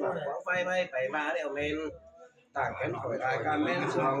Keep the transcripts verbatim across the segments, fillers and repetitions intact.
ꞌcọ ꞌphái ꞌvạy pay ꞌmá ꞌlẹo ꞌmen, tẳng kén khỏi lai ꞌcọ ꞌmen song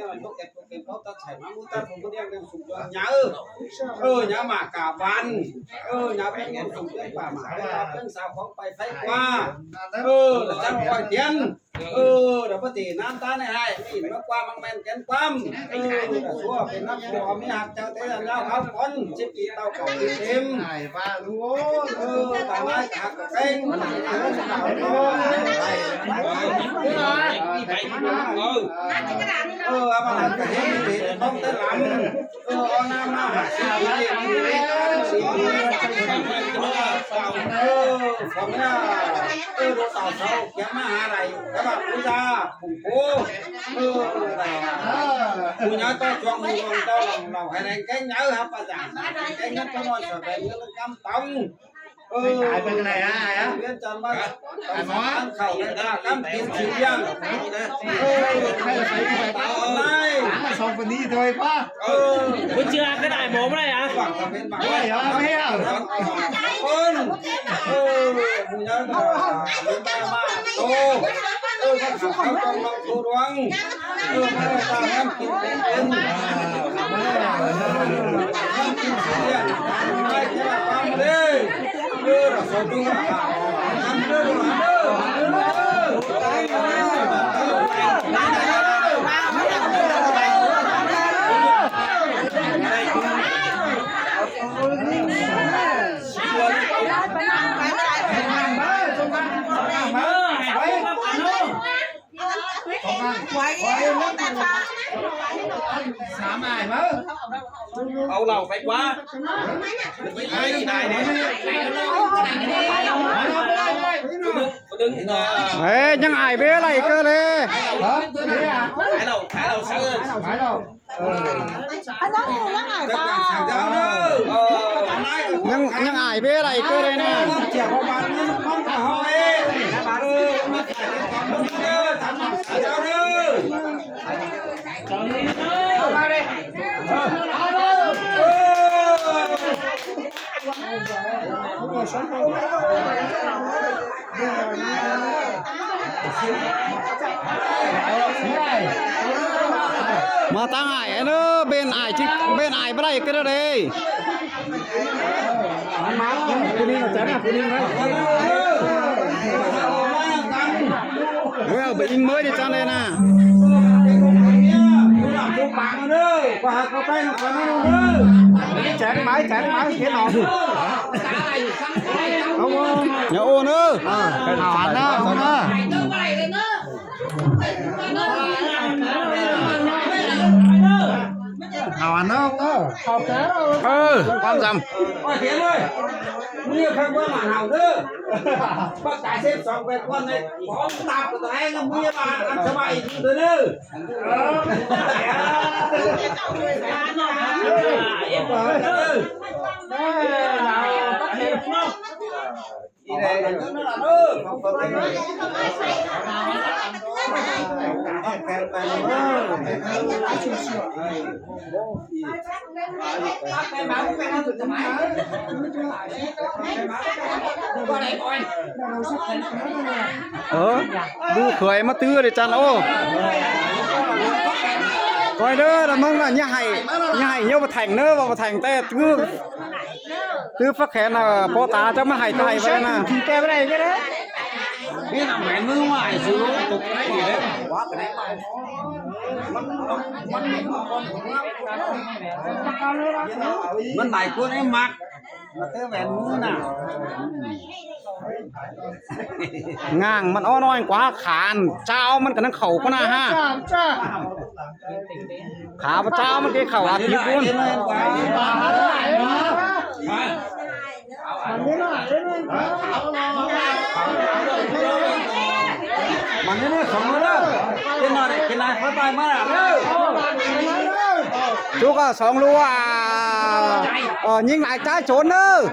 kia ꞌnọi tốc kẹt tốc kẹt ꞌpáo tắt sai ꞌmá ꞌmú tắt phung ꞌmú đen đen sung ꞌluống nháư. Ơ, nháư ꞌmá cả ban. Ơ, nháư ꞌpéng ꞌnhắng sung ꞌpéng pả ꞌmá ꞌpéng sáo khong pay pháy ꞌquá. Ơ, lỏ ꞌchăng khỏi tiên. Ơ, đa báu ti ꞌnăm ꞌtá ꞌnị ꞌhại, ꞌmí ꞌmá ꞌquá ꞌmặc ꞌmen kén ꞌquám. Ơ, đa ꞌsúa pên ꞌnặp ꞌpọ ꞌmí ꞌhặc chaư té ꞌnhắng ꞌnháo kháo cón, chếp ꞌpi ꞌtạu khảu ꞌpi têm. Ơ, ta ꞌmái ꞌhặc ꞌpéng. Ơ, ꞌmá ꞌhặc ꞌpéng, ꞌpéng té lăm. Ơ, ꞌo ꞌnăm ꞌmá hả, ꞌsịn ꞌpi ꞌdệt ꞌmí ꞌdệt. Ơ, phóng ꞌnhá. Ơ, đô tảo sau, kiám ꞌmá hả đảy, các bạn quốc gia, khủng bố. Ơ, đảy. Ơ, ꞌpứng ꞌnhá ꞌtó chuông ꞌmưng ꞌtó lòng lòng hãy đánh cánh ꞌnhá hả, ꞌpá dản. Cánh ꞌnhá ꞌtó ꞌnọi sửa bèn ꞌnhá cắm tóng. Ơ, ai pên ꞌnị hả, ai hả? Miễn chăn ꞌmá. Ăn ꞌmá. Ăn khảu ꞌnị ta cắm kín chỉ riêng. Ơ, hay là phải như vậy ta hôm nay. Ăn là sau phần đi thôi ꞌpá. Ơ. Bún chưa cái đài bố này hả? Ôi, hả, mẹ hả? Ôn. Ơ, bún nhá. Bún ta mà. Tô. Ơ, bác khảo khảo trong lòng tô đoán. Au lỏ pay ꞌquá. Ê, ꞌnhắng ải bế đảy ꞌcọ ꞌlế. ꞌNhắng, ꞌnhắng ải bế đảy ꞌcọ ꞌlế ꞌnớ. ꞌMá ꞌtáng ải ꞌnớ, ꞌben ải ꞌchí, ꞌben ải báu đảy ꞌcọ ꞌlế. ꞌMá, ꞌcọ ꞌnị ꞌnớ, chắn à, ꞌcọ ꞌnị ꞌnớ. Ôi, ꞌbáu ín ꞌmới đi chắn ꞌlế ꞌnớ. Chắn mái, chắn mái, thế nào? Không, không. Nhà ô ꞌnớ. À, hảo hẳn ꞌnớ, ô ꞌnớ. Hảo hẳn ꞌnớ, ô ꞌnớ. Ơ, ꞌquám dăm. Ôi, Thiện ơi, ꞌmưa khắp ꞌquám mà hảo ꞌnớ. Bác tài xếp sóng quẹt con này, có tạp của tụi em, ꞌmưa mà ăn sớm ai cũng được ꞌnớ. Ơ, ꞌlụk khơi ꞌmá ꞌtứ đi chắn ô. ꞌCoi ꞌnớ, ꞌmá ꞌmứng ꞌnạ, ꞌnhá hảy, ꞌnhá hảy ꞌnhá ꞌva thẻng ꞌnớ, ꞌva thẻng ꞌtẹ ꞌtứ. ꞌTứ phắc khen ꞌnạ, ꞌpo ta chắng ꞌmá hảy ta hảy ꞌvạy ꞌnạ. Kẻ ꞌvạy ꞌnạ. Biết là mẹ ꞌmứ mà hảy xíu, tục cái gì đấy. ꞌMắn đảy ꞌcốn ꞌnị ꞌmặc. Mà ꞌtứ mẹ ꞌmứ ꞌnạ. Ngang ꞌmắn ók ꞌnọi ꞌquá khăn, chao ꞌmắn ꞌcọ ꞌnăng khảu ꞌcọ ꞌnạ ha. Khả ꞌva chao ꞌmắn kê khảu a tít ꞌcốn. Mẳn ꞌnị ꞌnớ, sóng ꞌnớ. Cái này, cái này phát bài mà. Chú có sóng lúa à. Ờ, nhưng lại trái trốn ꞌnớ.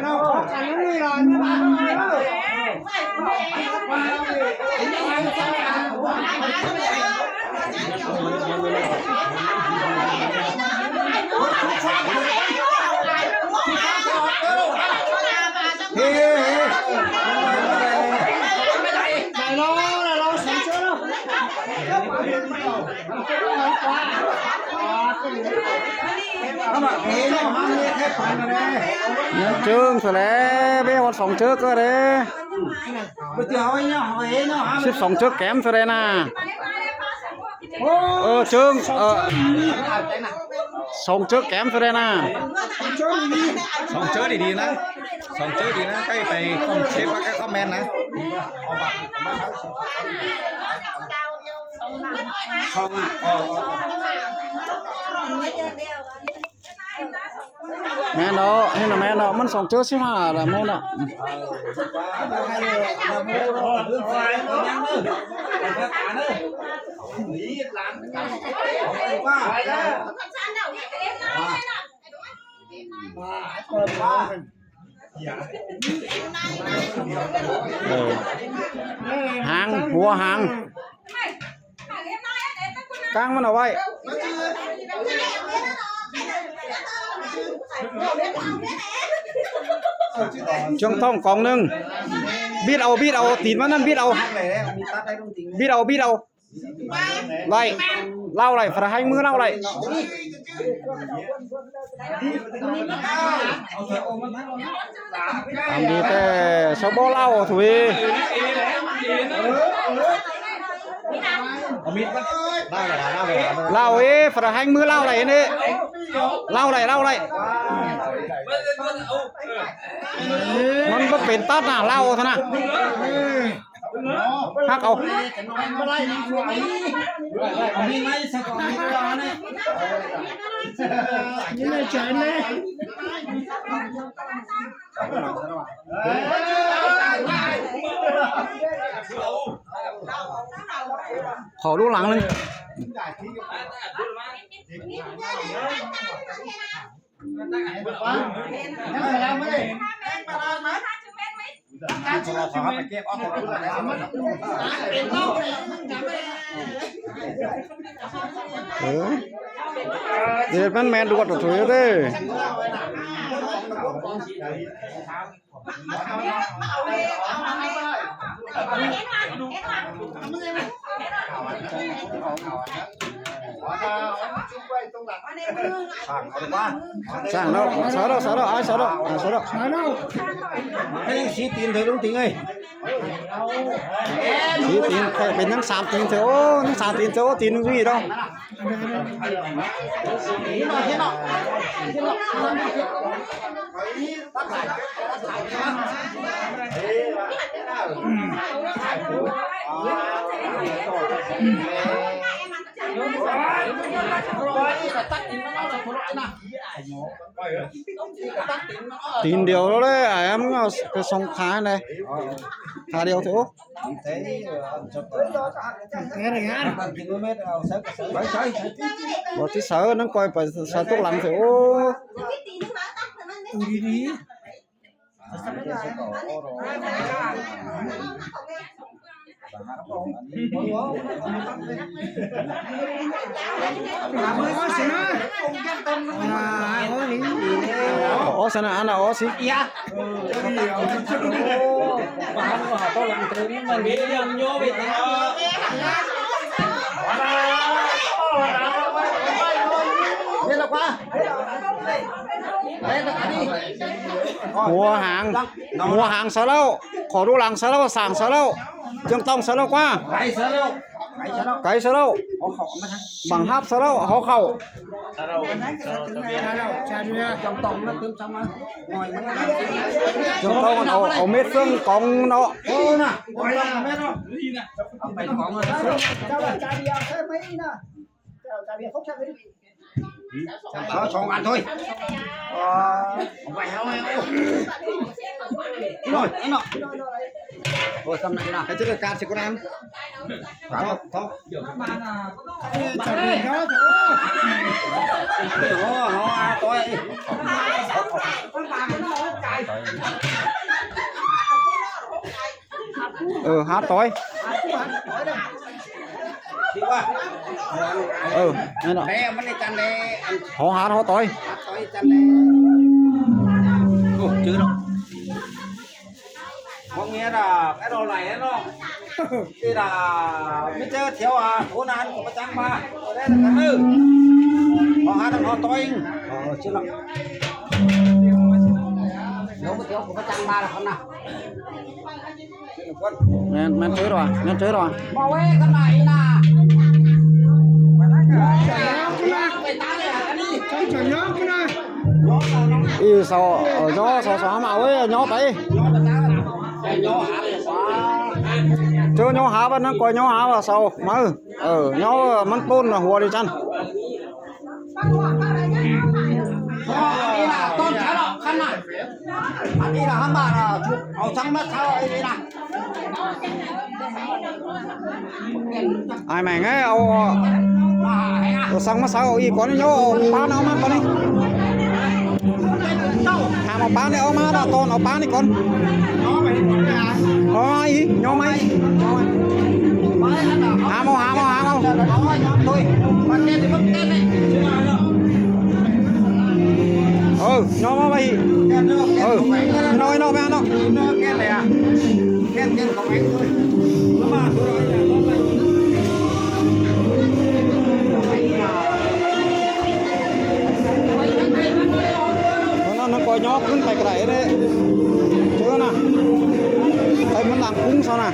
ꞌChương sơ lé, bế ꞌhọt song ꞌchớ ꞌcọ đé. Síp song ꞌchớ kém sơ đé ꞌnạ. Ơ, ꞌchương, ơ, song ꞌchớ kém sơ đé ꞌnạ. Song ꞌchớ đi đi ꞌnạ. Song ꞌchớ đi ꞌnạ. Cái này không xếp vào cái comment ꞌnạ. Không à. Ờ, ờ, ờ. ꞌMen đó, hên là ꞌmen đó, ꞌmắn song ꞌchớ síp hả là ꞌmen đó. Ừ. Hang, búa hang. Cang ꞌmắn au ꞌvạy. ꞌChương ꞌtong cong ꞌnưng. Bít au, bít au, tin ꞌmắn ꞌnặn bít au. Bít au, bít au. ꞌVạy. ꞌLau đảy, phả ꞌhại ꞌmứ ꞌlau đảy. Ăn đi ꞌtẹ, sau bó ꞌlau thôi. ꞌLau ê, phả ꞌhại ꞌmứ ꞌlau đảy ꞌnị. ꞌLau đảy, ꞌlau đảy. ꞌMắn báu pên tắt ꞌnạ, ꞌlau thôi ꞌnạ. Hák au. Khỏ đú lăng ꞌnưng. Ơ. Đi ꞌmắn ꞌmen đuột ꞌtoi ꞌnị. Sảng đaư, sảng đaư, sảng đaư, ải sảng đaư, ải sảng đaư. Cái ꞌnị sí tin thôi ꞌlung Tính ơi. Sí tin, ꞌkhạy pên ꞌnhắng sam tin thôi, ô, ꞌnhắng sam tin thôi, ô, tin ꞌnưng ꞌnị đaư. Tin điêu ꞌlẹo ꞌlới, ải ꞌmắn ꞌnhắng ꞌsướng ꞌkhạy ꞌnị. ꞋKhạy điêu thôi. Báu ꞌchí sáư, ꞌnhắng ꞌcoi pay sáư tốc lăng thôi. Ô. Ô, sảng đaư, ăn ꞌnạ, ô, sí. Mùa hàng, mùa hàng sáư ꞌlẹo, khỏ đu lăng sáư ꞌlẹo, sảng sáư ꞌlẹo, ꞌchương ꞌtong sáư ꞌlẹo ꞌquá. Cáy sáư ꞌlẹo. Bảng háp sáư ꞌlẹo, hó khảu. ꞌChương ꞌtong au, au mết ꞌphớng cóng ꞌnọ. Có sóng ăn thôi. Ờ, không phải heo, heo. Rồi, ăn rồi. Ôi, tầm này là cái chức là can sẽ có ăn. Có, có. Hó, hó, à, tôi. Ờ, há ꞌtoi. Ờ, ꞌnị ꞌnọ. Hó há ꞌtoi. Ồ, chứ đâu. Có nghĩa là cái đồ này nó, thì là mới chơi thiếu à, thú nan của Pachang ba. Ở đây là cái tư. Hó há ꞌtoi. Ờ, chứ đâu. Nếu mà thiếu của Pachang ba là con nào? ꞌMen, ꞌmen ꞌchớ ꞌlẹo, ꞌmen ꞌchớ ꞌlẹo. ꞌI sau, ờ, ꞌnhó sau, sau hák ꞌmá ꞌvới, ꞌnhó pay. ꞌChớ ꞌnhó hák bát ꞌnhắng ꞌcoi ꞌnhó hák bát sau, ꞌmá. Ờ, ꞌnhó ꞌmắn ꞌpốn ꞌnạ hua đi ꞌchăn. Ai mẹ nghe, au, au săng ꞌmá sau ꞌi cón ꞌnhó, au pá ꞌnhó ꞌmá cón ꞌnị. Hák ꞌmá pá ꞌnị, au ꞌmá ꞌnạ ton, au pá ꞌnị cón. Au ꞌi, ꞌnhó ꞌmá ꞌi. Hák ꞌmá, hák ꞌmá, hák ꞌmá. Ờ, ꞌnhó ꞌmá ꞌi. Ờ, ꞌnọ, ꞌnọ, ꞌmá ꞌnọ. ꞌNọ, ꞌnọ, ꞌnhó ꞌcoi ꞌnhó ꞌcứn pay ꞌcọ đảy ꞌnị. Chứ ꞌnạ. Pay ꞌmắn lăng ꞌcúng sau ꞌnạ.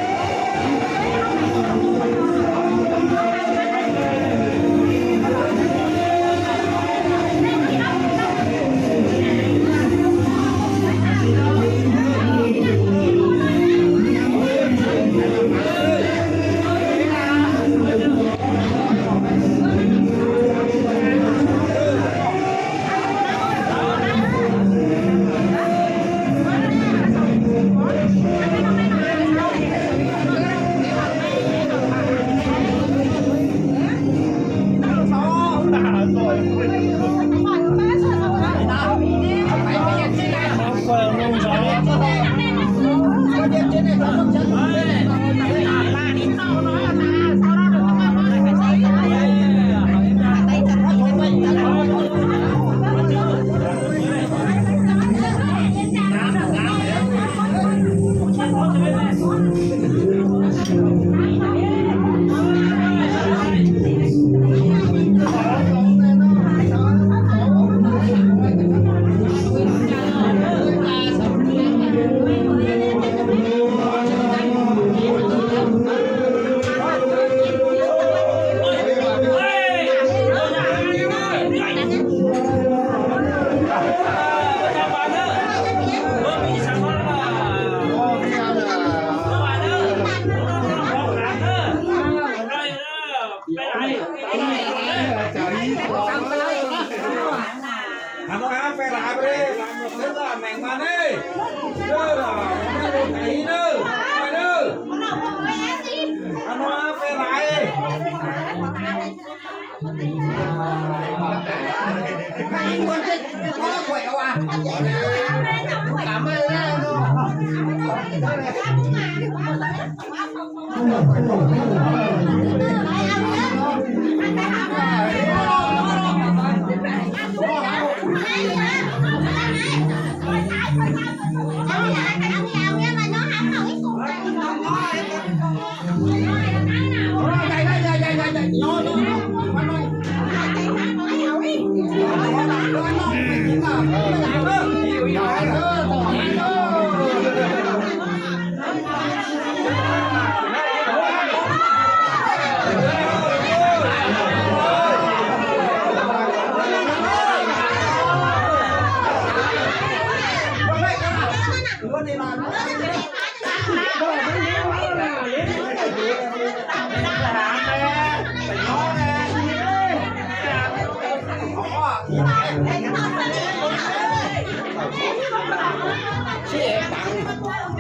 Ăn nó áp về lại về đây, làm một thế là mẹ mà đi. Đưa là cái gì nữa? Phải đưa. Ăn nó áp về lại. Cái gì còn chết, có quẹo à? Cảm ơn.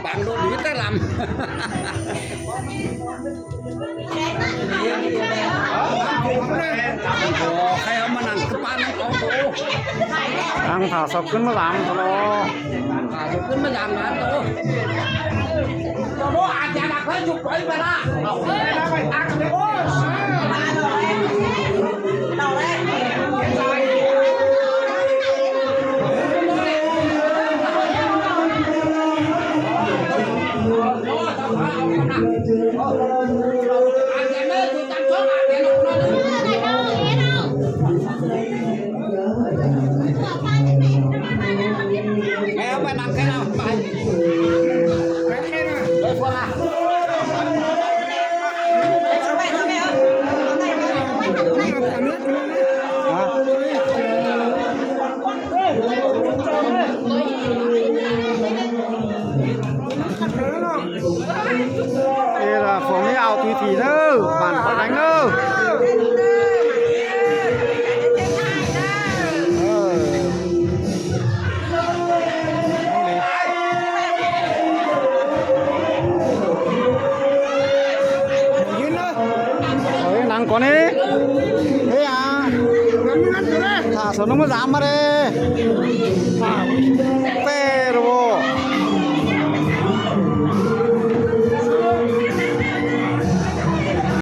Bạn đô đuổi ta làm. Ủa, khay ꞌmá nẳng ꞌcọ ꞌpá nẳng ꞌcọ ꞌtố. Ăn thả sọc ꞌcứn ꞌmá dam ꞌtố. Thả sọc ꞌcứn ꞌmá dam ꞌtố. Ê, là phóng đi ao tùy thị nữa, bản có đánh nữa. Ờ. Ôi, nắng có nè. Thế à? Thả số nó mới dám mà đây.